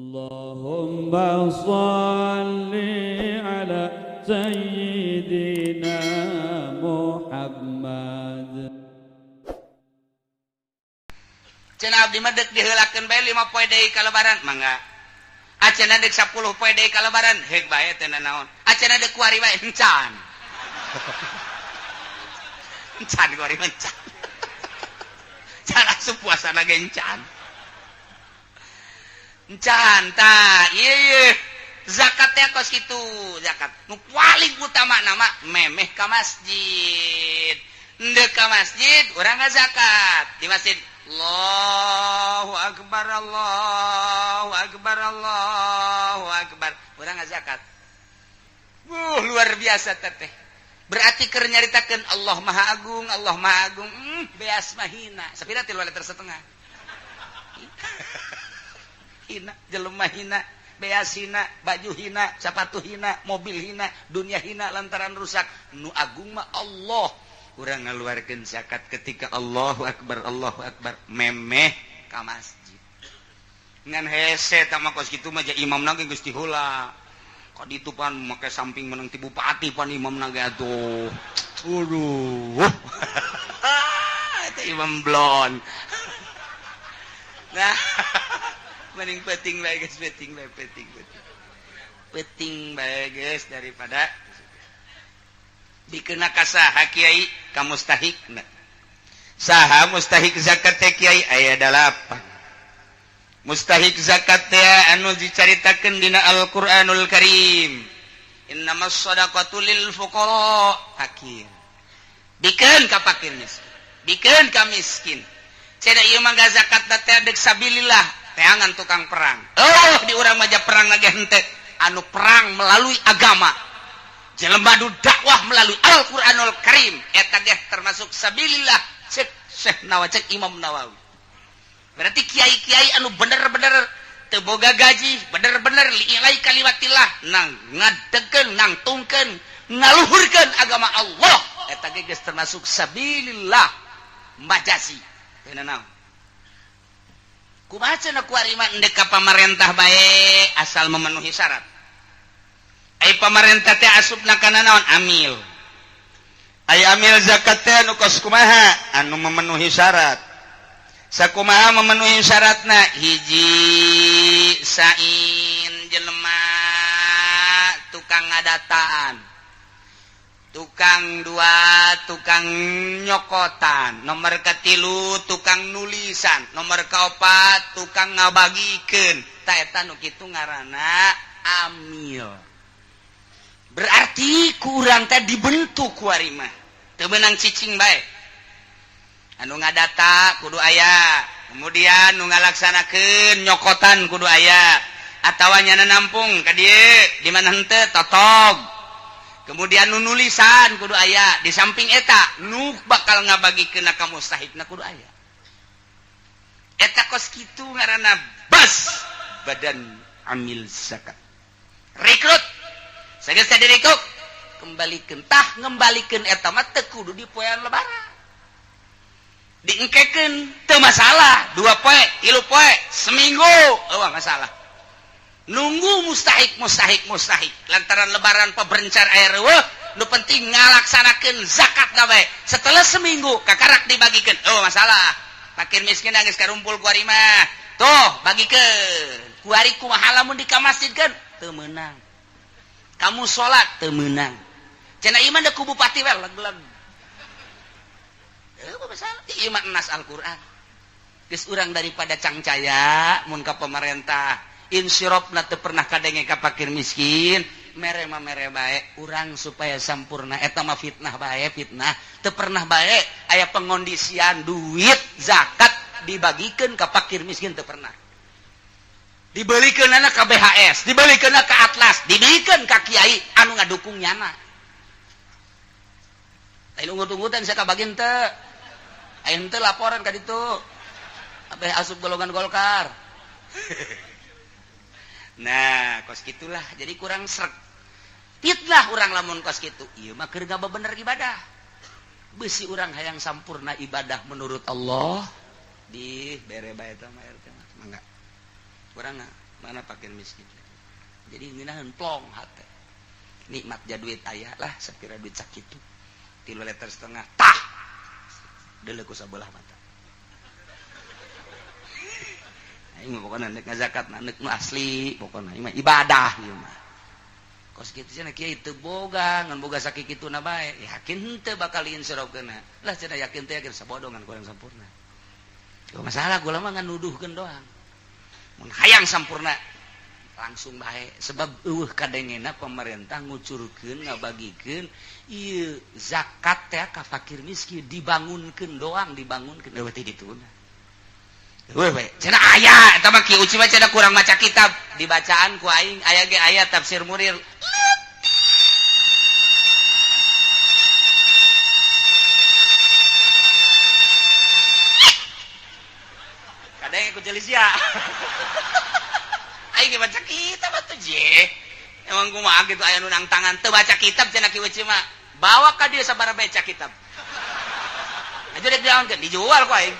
اللهم صل على سيدنا محمد. Cenah abdi mah deuk diheulakeun bae 5 poe deui ka lebaran, mangga. Acenah deuk 10 poe deui ka lebaran, heuk bae teu naon. Acenah deuk kuari bae encan. Encan kuari mah encan. Can asup puasana ge encan. Encan tah, ieu ieu zakat teh kos kitu, zakat. Nu paling utama nama memeh ka masjid. Endek ka masjid, urang ngazakat di masjid. Allahu akbar, Allahu akbar, Allahu akbar. Urang ngazakat. Luar biasa teteh. Berarti keur nyaritakeun Allah Maha Agung, Allah Maha Agung. Beas mah hina. Sapira 3,5 liter. Hina, jelema hina, beas hina, baju hina, sepatu hina, mobil hina, dunia hina lantaran rusak. Nu agung mah Allah. Urang ngaluarkeun zakat ketika Allahu akbar, Allahu akbar, memeh ka masjid. Ngan hese tah mah kos kitu mah ja imamna ge geus diheula. Ka ditu pan make samping menang ti bupati pan imamna ge atuh. Aduh. Eta imam blon. Nah, mending penting bae geus, penting bae, penting penting. Penting bae geus daripada dikena ka saha kiai, ka mustahikna. Saha mustahik zakat teh kiai? Aya 8. Mustahik zakat teh anu dicaritakeun dina Al-Qur'anul Karim. Innamas shadaqatu lil fuqara, fakir. Bikeun ka fakir miskin. Bikeun ka miskin. Cenah ieu mah zakat teh deuk sabilillah, teangan tukang perang. Oh, di urang mah perang lagi henteu. Anu perang melalui agama. Jelema nu dakwah melalui Al-Qur'anul Karim eta ge termasuk sabilillah, cek Syekh Nawawi, cek Imam Nawawi. Berarti kiai-kiai anu bener-bener teu boga gaji, bener-bener li'ilai kalimatillah, nang ngadegeun, nangtungkeun, ngaluhurkeun agama Allah, eta ge geus termasuk sabilillah majazi. Teu naon. Kumaha cenah kuari mah endek ka pamarentah bae asal memenuhi syarat. Ai pamarentah teh asupna kana naon? Amil. Ai amil zakat teh anu kos kumaha? Anu memenuhi syarat. Sakumaha memenuhi syaratna? Hiji, sain jelema tukang ngadataan, tukang dua tukang nyokotan, nomor katilu tukang nulisan, nomor kaopat tukang ngabagikeun. Ta eta nu kitu ngaranna amil. Berarti kurang teh dibentuk kuari mah teu meunang cicing bae. Anu ngadata kudu aya, kemudian nu ngalaksanakeun nyokotan kudu aya, atawa nyana nampung ka dieu di mana henteu totog, kemudian nu nulisan kudu aya, di samping eta nu bakal ngabagikeun ka mustahikna kudu aya. Eta kos kitu ngaranna bas badan amil zakat. Rekrut sageus direkrut, kembalikeun. Tah, ngembalikan eta mah teu kudu di poean lebaran, diengkekeun teu masalah, 2 poe, 3 poe, seminggu euweuh masalah. Nunggu mustahik, mustahik, mustahik lantaran lebaran peberencar air euweuh, nu penting ngalaksanakeun zakat na bae. Setelah seminggu kakarak dibagikeun, oh masalah. Fakir miskin geus karumpul kuari mah, tuh bagikeun kuari. Kumaha lamun di ka masjid kan teu meunang, kamu salat teu meunang, cenah ieu mah ku bupati we leg-leg. Euweuh masalah, ieu mah nas Al-Qur'an. Geus urang daripada cangcaya mun ka pemerintah insirofna teu pernah kadenge ka fakir miskin, mere mah mere bae urang supaya sampurna. Eta mah fitnah bae, fitnah. Teu pernah bae aya pengondisian duit zakat dibagikeun ka fakir miskin, teu pernah. Dibelikeun anak ka BHS, dibelikeun ka Atlas, dibelikeun ka kiai anu ngadukung nyana. Lain ungut-ungutan saya kabagin teu. Aya henteu laporan ka ditu. Abeh asup golongan Golkar. Nah, kos gitulah, jadi kurang sreg. Fitnah urang lamun kos kitu. Ieu mah keur bener ibadah. Bisi urang hayang sampurna ibadah menurut Allah di bere bae eta mah RT mah. Mangga. Urang Mana fakir miskin. Jadi ngeunaheun plong hate. Nikmat ja duit aya lah sapira duit sakitu. 3,5 liter tah. Deuleu ku sabelah mata. Aing mah pokona neuk ngazakat neuk nu asli, pokona ieu mah ibadah ieu mah. Kos kitu cenah kiai teu boga, ngan boga sakikituna bae. Yakin henteu bakal insyirofkeunna. Lah cenah yakin teh yakin sabodo ngan kurang sampurna. Gak masalah gua mah ngan nuduhkeun doang. Mun hayang sampurna langsung bae sebab eueuh kadengena pemerintah ngucurkeun ngabagikeun ieu zakat teh ka fakir miskin dibangunkeun doang dibangunkeun eueuh teh dituna. Eueuh we cenah aya eta mah Ki Uci mah cenah kurang maca kitab dibacaan ku aing aya ge aya tafsir murir. Kadang ku jelisia. Aing baca kitab atuh je. Emang kumaha kitu aya nu nang tangan teu baca kitab cenah Ki Uci mah. Bawa ka dieu sabaraha baca kitab. Aja dek diangkeun dijual ku aing.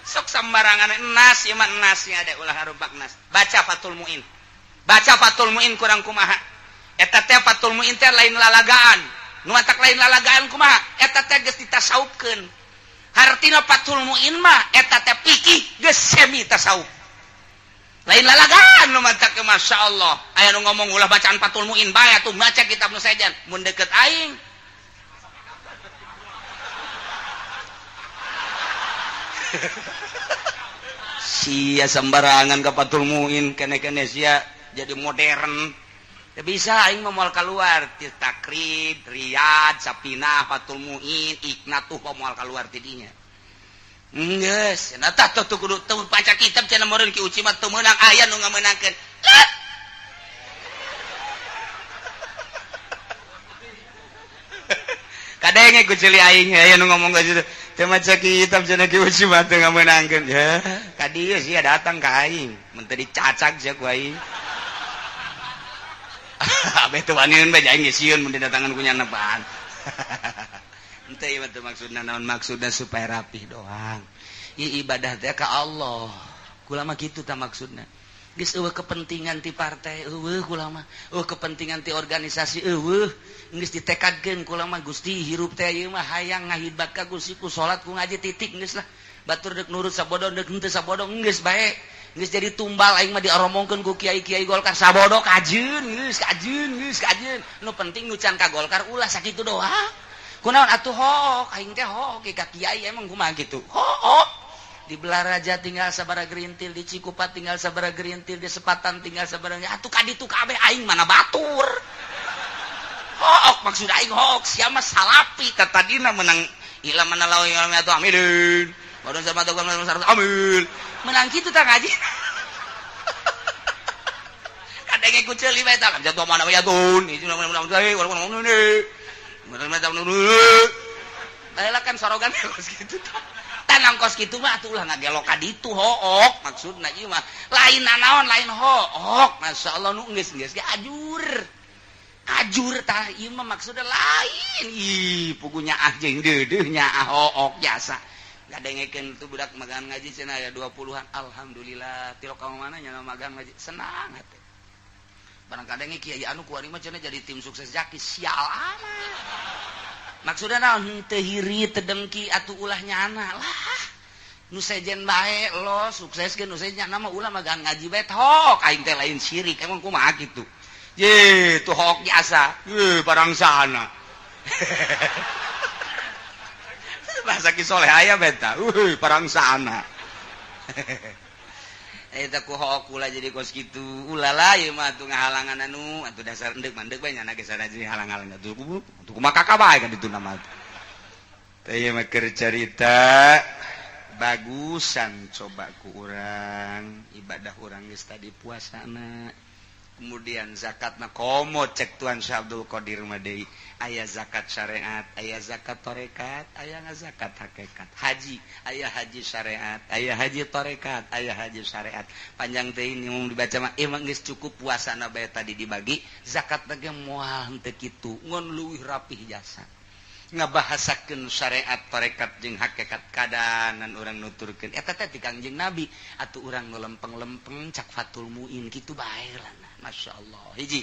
Sok sembarangan enas ieu mah enasnya ada ulah harubak nas. Baca Fathul Muin. Baca Fathul Muin kurang kumaha. Eta teh Fathul Muin teh lain lalagaan. Nu matak lain lalagaan kumaha? Eta teh geus ditasaupkeun. Hartina Fathul Muin mah eta teh fikih geus semi tasawuf. Lain lalagaan nu matak Masya Allah. Aya nu ngomong ulah bacaan Fathul Muin bae atuh maca kitab nu sejen. Mun deket aing sia sembarangan ke Fathul Muin kene-kene sia jadi modern. Teu bisa aing mah moal keluar ti Takrib, Riyad, Sapinah, Fathul Muin, Iknatuh moal keluar ti dinya. Geus, cenah tah tuh kudu teu baca kitab cenah meureun Ki Uci mah teu meunang aya nu ngamenangkeun. Kadenge ku ceuli aing aya nu ngomong ka situ. Teu maca kitab cenah Ki Uci mah teu ngamenangkeun. Ya, ka dieu sia datang ka aing, mun teu dicacag sia ku aing. Abeh teu waniun bae aing geus sieun mun didatangan ku nyana apaan. Henteu ieu mah teu maksudna naon, maksudna supaya rapih doang. Ieu ibadah teh ka Allah. Kula mah kitu tah maksudna. Geus eueuh kepentingan ti partai eueuh kula mah, eueuh kepentingan ti organisasi eueuh. Geus ditekadkeun kula mah Gusti hirup teh ieu mah hayang ngahidmat ka Gusti ku salat ku ngaji titik geus lah. Batur deuk nurut sabodo deuk henteu sabodo geus bae. Geus jadi tumbal aing mah dioromongkeun ku kiai-kiai Golkar sabodo kajeun geus kajeun geus kajeun. Nu penting nu can ka Golkar ulah sakitu doang. Kunaon atuh hook aing teh hook ka kiai emang kumaha kitu. Hook. Di Belaraja tinggal sabaraha gerintil, di Cikupa tinggal sabaraha gerintil, di Sepatan tinggal sabaraha. Atuh ka ditu kabeh aing mana batur. Hook maksud aing hook sia mah salapi tatadina menang ila mana lawan yang atuh amilin. Baru sama tuh amil. Menang kitu tah ngaji. Kadenge ku ceuli bae tah jatuh mana ya tun. Itu mana mana kan sorogan kos kitu tah. Tanang kos kitu mah atuh ulah ngagelok ka ditu hook maksudna ieu mah lain nanaon lain hook. Masyaallah nu geus-geus ge ajur. Ajur tah ieu mah maksudna lain. Ih pugunya ah jeung deudeuh nya ah hook jasa. Ngadengekeun tuh budak magang ngaji cenah aya 20-an. Alhamdulillah tilok ka mana nya magang ngaji senang hate. Barang kadenge kiai anu kuari mah cenah jadi tim sukses Zaki sial amat. Maksudna naon henteu hiri teu dengki atuh ulah nyana lah. Nu sejen bae lo sukseskeun nu sejen nyana mah ulah magang ngaji bae tok aing teh lain syirik emang kumaha kitu. Ye tuh hok jasa. Ye barang sana. Bahasa Ki Soleh aya beta. Euy barang sana. Eta ku hok ulah jadi kos kitu. Ulah lah ieu mah atuh ngahalangan anu atuh dasar endek mandek bae nyana ge sanajan halang-halang atuh kumaha kakak bae kan ditu nama teh ieu mah keur carita bagusan coba ku urang ibadah urang geus tadi puasana kemudian zakatna komo cek Tuan Syekh Abdul Qadir mah deui aya zakat syariat aya zakat tarekat aya zakat hakikat haji aya haji syariat aya haji tarekat aya haji syariat panjang teh ini mun dibaca mah emang geus cukup puasana bae tadi dibagi zakat ge moal henteu kitu ngon leuwih rapih jasa Ngabahasakeun syariat tarekat jeung hakikat kadanan urang nuturkeun eta teh ti Kangjeng Nabi atuh urang nu lempeng-lempeng cak Fatul Muin kitu bae lah. Masyaallah, hiji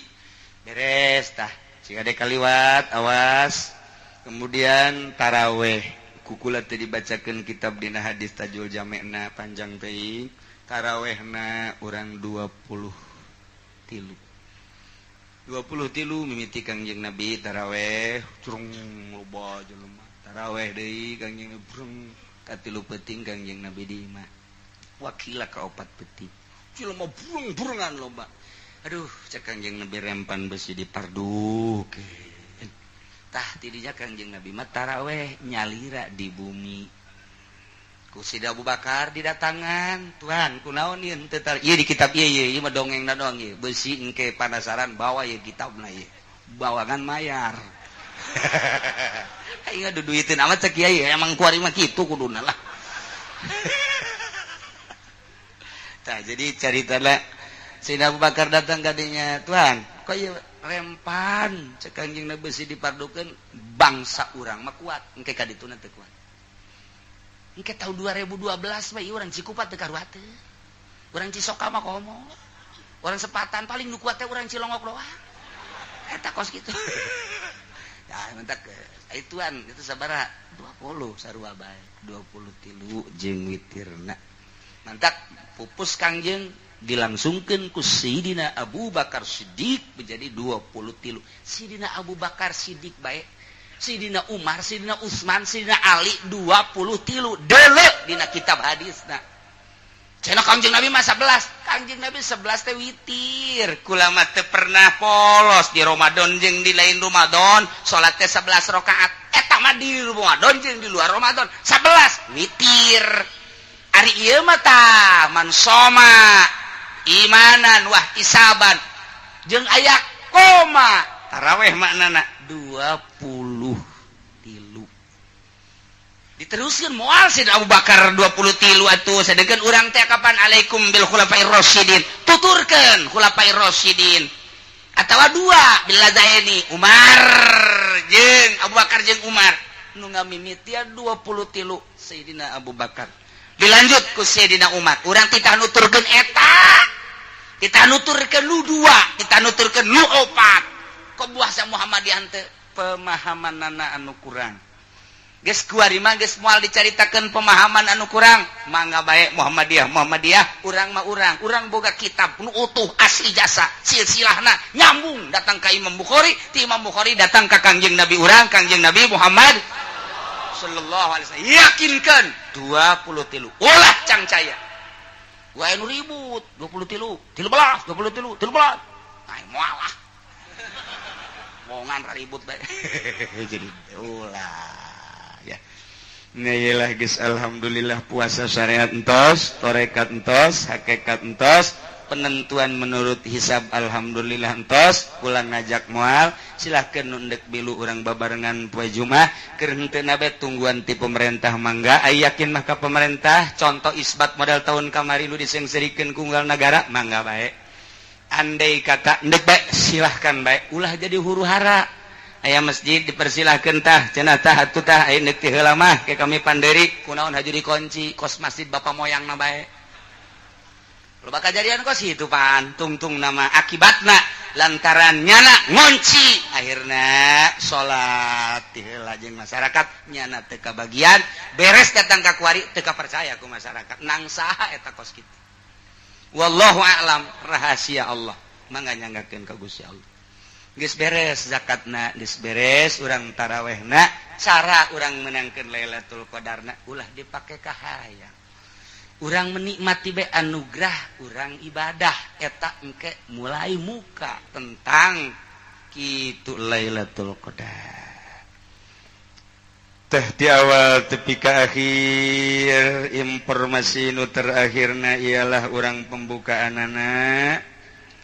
beres tah siga de kaliwat awas. Kemudian taraweh kukula teh dibacakeun kitab dina hadis Tajul Jamena panjang teuing. Tarawehna urang 23 23 mimiti Kangjeng Nabi taraweh curung loba jelema taraweh deui Kangjeng Nabi brung katilu peuting Kangjeng Nabi di imah wakila ka opat peuting jelema burung-burungan loba. Aduh, cek Kangjeng Nabi rempan besi dipardukeun. Tah tidinya Kangjeng Nabi mah taraweh nyalira di bumi ku Sida Abu Bakar didatangan, "Tuhan, kunaon ieu teu ieu di kitab ieu ieu ieu mah dongengna doang ieu besi engke panasaran bawa ieu kitabna ieu bawangan mayar." Aing duduiteun amat cek kiai emang kuari mah kitu kuduna lah. Tah jadi caritana Sayyidina Abu Bakar datang ka dinya, "Tuhan, kok ieu rempan?" Cek Kangjeng Nabi besi dipardukeun bangsa urang mah kuat engke ka dituna teu kuat. Engke tahun 2012 mah ieu urang Cikupa teu karuateun. Urang Cisoka mah komo. Urang Sepatan paling nu kuat teh urang Cilongok doang. Eta kos kitu. Ya mentak ituan itu sabaraha 20 sarua bae 23 jeung witirna. Mantak pupus Kangjeng dilangsungkeun ku Sayyidina Abu Bakar Siddiq menjadi 23. Sayyidina Abu Bakar Siddiq bae, Sidina Umar, Sidina Utsman, Sidina Ali 23 dele dina kitab hadisna. Cenah Kangjeng Nabi mah 11. Kangjeng Nabi 11 teh witir. Kulama teu pernah polos di Ramadan jeung di lain Ramadan, salat teh 11 rakaat. Eta mah di Ramadan jeung di luar Ramadan 11 witir. Ari ieu mah tah man soma imanan wah isaban jeung aya koma taraweh maknana 23. Diteruskan moal Sayyidina Abu Bakar 23 atuh sedengkeun urang teh kapan alaikum bil khulafair rasyidin tuturkeun khulafair rasyidin atawa dua billazaini Umar jeung Abu Bakar jeung Umar nu ngamimitian 23 Sayyidina Abu Bakar dilanjut ku Sayyidina Umar. Urang titah nuturkeun eta titah nuturkeun nu dua titah nuturkeun nu opat. Kok buah Muhammadiyah teh pemahaman nana anu kurang geus kuari mah geus moal dicaritakeun pemahaman anu kurang mangga bae Muhammadiyah Muhammadiyah urang mah urang boga kitab nu utuh asli jasa silsilahna nyambung datang ka Imam Bukhari ti Imam Bukhari datang ka Kangjeng Nabi urang Kangjeng Nabi Muhammad sallallahu alaihi wasallam. Yakinkeun 23 ulah cangcaya wae nu ribut 23 13 23 13 ai moal lah bongan ribut bae. Jadi ulah ya. Nah, geus alhamdulillah puasa syariat entos, torekat entos, hakikat entos, penentuan menurut hisab alhamdulillah entos, pulang ngajak moal, silahkan nundek bilu urang babarengan poe Jumat, keur henteu bae tungguan ti pemerintah mangga, ai yakin mah ka pemerintah, contoh isbat model tahun kamari nu disengserikeun ku unggal nagara, mangga bae. Andai kata ndek bae silahkan bae, ulah jadi huru hara. Aya masjid dipersilahkan tah cenah tah atuh tah aya deuk ti heula mah ke kami panderi kunaon haju dikunci kos masjid bapak moyang na bae. Loba kajadian kos itu pan tungtung nama akibatna lantaran nyana ngunci akhirna salat ti heula jeung masyarakat nyana teu kabagian beres datang ka kuari teu kapercaya ku masyarakat nang saha eta kos kitu. Wallahu a'lam rahasia Allah mangga nyanggakeun ka Gusti Allah. Geus beres zakatna, geus beres urang tarawehna, cara urang menangkeun Lailatul Qadarna ulah dipake kahayang. Urang menikmati bae anugerah urang ibadah eta engke mulai muka tentang kitu Lailatul Qadar. Teh di awal tepi ka akhir informasi nu terakhirna ialah urang pembukaanana.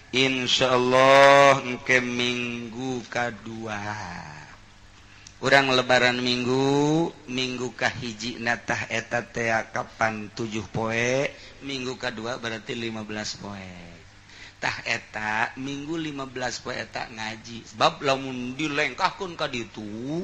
Insyaallah engke minggu kadua urang lebaran minggu minggu kahiji natah eta teh kapan 7 poe minggu kadua berarti 15 poe tah eta minggu 15 poe eta ngaji sebab lamun dilengkahkeun ka ditu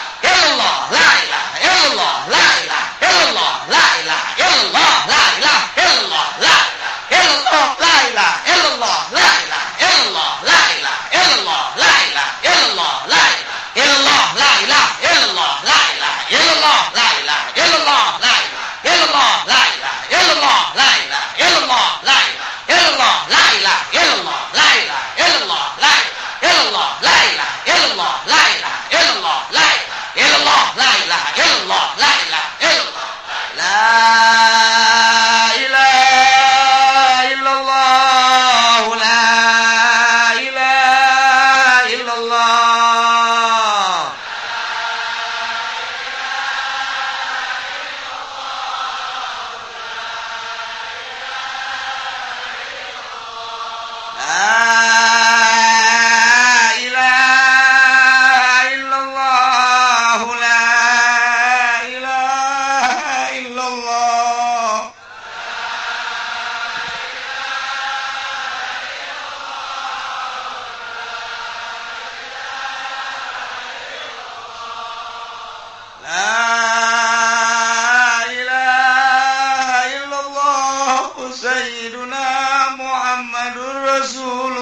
Sayyiduna Muhammadur Rasulullah.